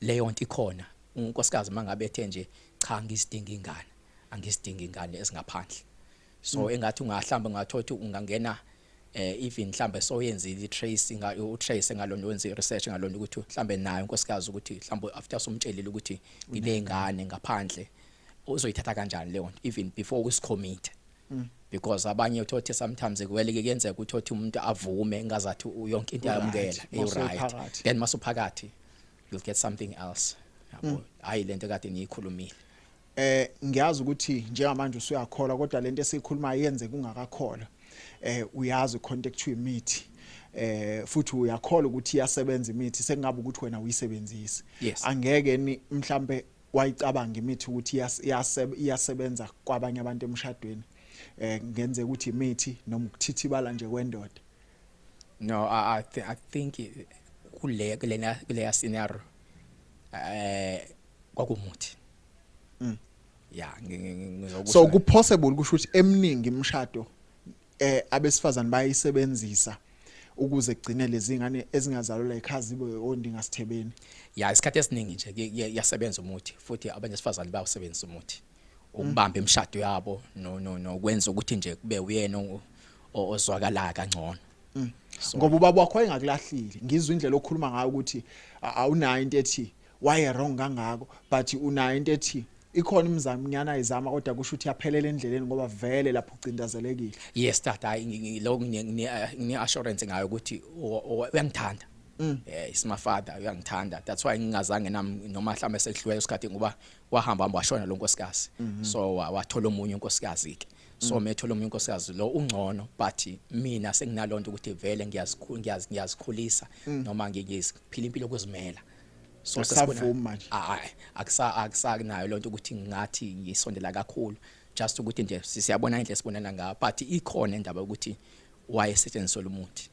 Leyo nto ikhona. Unkosikazi mangabe ethe nje, "Cha, ngisidinga ingane, angisidinga ingane esingaphandle," so engathi ungahlamba, ungathola ukuthi ungangena even mhlambe soyenzile i-tracing, u-trace ngalona, wenze i-research ngalona, ukuthi mhlambe nayo unkosikazi, ukuthi mhlambe after somtshelile ukuthi nginezingane ngaphandle, uzoyithatha kanjani leyo nto even before usi-commit, because abanye uthothi sometimes kuwele kuyenzeka ukuthi uthi umuntu avume ngazathi yonke into ayamukela. Right, right. Mawusephakathi. Then masuphakathi you'll get something else, yabo, hayi lento kade niyikhulumile. Ngiyazi ukuthi njengamanje usuyakholwa, kodwa lento esikhuluma yenze kungakakholwa. Uyazi contact imithi, futhi uyakholwa ukuthi iyasebenza imithi, sekungabe ukuthi wena uyisebenzisi. Yes. Angeke ni mhlambe wayicabanga imithi ukuthi iyasebenza kwabanye abantu emshadweni, ngenzeka ukuthi imithi noma ukuthithibala nje kwendoda? No, I think kule kulena kuleya scenario kwakumuthi. Yeah, ngizokusho. So ku possible kusho ukuthi eminingi imishado abesifazane bayisebenzisa ukuze kugcine lezi ngane ezingazalelwa ekhaya zibe ondinga sithebeni? Ya, isikhathi esiningi nje kuyasebenza umuthi, futhi abanye besifazane bayawusebenzisa umuthi ukubamba imishado yabo no no nokwenza ukuthi nje kube uyena ozwakala kangcono. So Ngoba ubaba wakho wayengakulahlile, ngizwe indlela okhuluma ngayo ukuthi awunayo into ethi waye wrong kangako, but unayo into ethi ikhona imizamo nyana ayizama, kodwa kusho ukuthi yaphelela endleleni ngoba vele lapho ucindazelekile. Yes tata, hayi, lo ngine assurance ngayo ukuthi uyangithanda. Is my father, uyangithanda. That's why ngingazange nami noma mhlambe sekuhlwe isikhathi, ngoba wahamba hamba washona lo nkosikazi, so wathola omunye unkosikazi ke. So methola omunye unkosikazi lo ungcono, but mina senginalonto ukuthi vele ngiyazikhulisa noma ngiziphila impilo yokuzimela, so Akusavumi manje. Hayi, akusakunayo lonto ukuthi ngathi ngisondela kakhulu, just ukuthi nje siyabona indlela esibonana ngayo, but ikhona indaba yokuthi wayesetshenziswa umuthi.